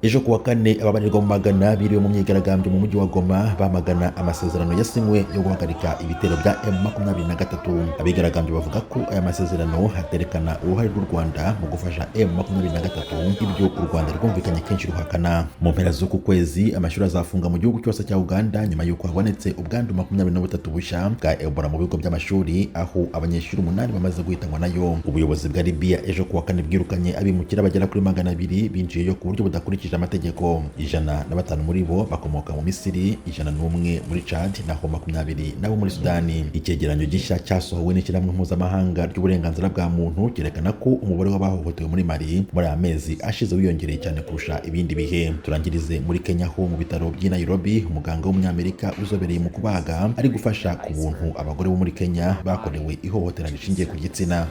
Ejo kuwa kane, ababarirwa mu magana biriwe mu myigaragambyo mu mujyi wa Goma bamagana amasezerano yasinywe yo guhagarika ibitero bya M23. Abigaragambyo bavuga ko aya masezerano aterekana uruhare rw'u Rwanda mu gufasha M23, ibyo u Rwanda rwumvikanye kenshi ruhakana. Mu mpera z'uku kwezi amashuri azafunga mu gihugu cyose cya Uganda nyuma y'uko habonetse ubwandu 23 bushya bwa Ebola mu bigo by'amashuri, aho abanyeshuri 8 bamaze guhitanwa nayo. Ubuyobozi bwa Libya ejo kuwa kane bwirukanye abimukira bagera kuri 200 binjiyeyo ku buryo budakurikije amategeko. 105 muri bo bakomoka mu Misiri, 101 muri Chad, naho 20 nabo muri Sudani. Icyegeranyo gishya cyasohowe n'ishyirahamwe mpuzamahanga ry'uburenganzira bwa muntu cyerekana ko umubare w'abahohotewe muri Mali muri aya mezi ashize wiyongereye cyane kurusha ibindi bihe. Turangirize muri Kenya, ho mu bitaro by'i Nairobi umuganga w'umunyamerika uzobereye mu kubaga ari gufasha ku buntu abagore bo muri Kenya bakorewe ihohotera rishingiye ku gitsina.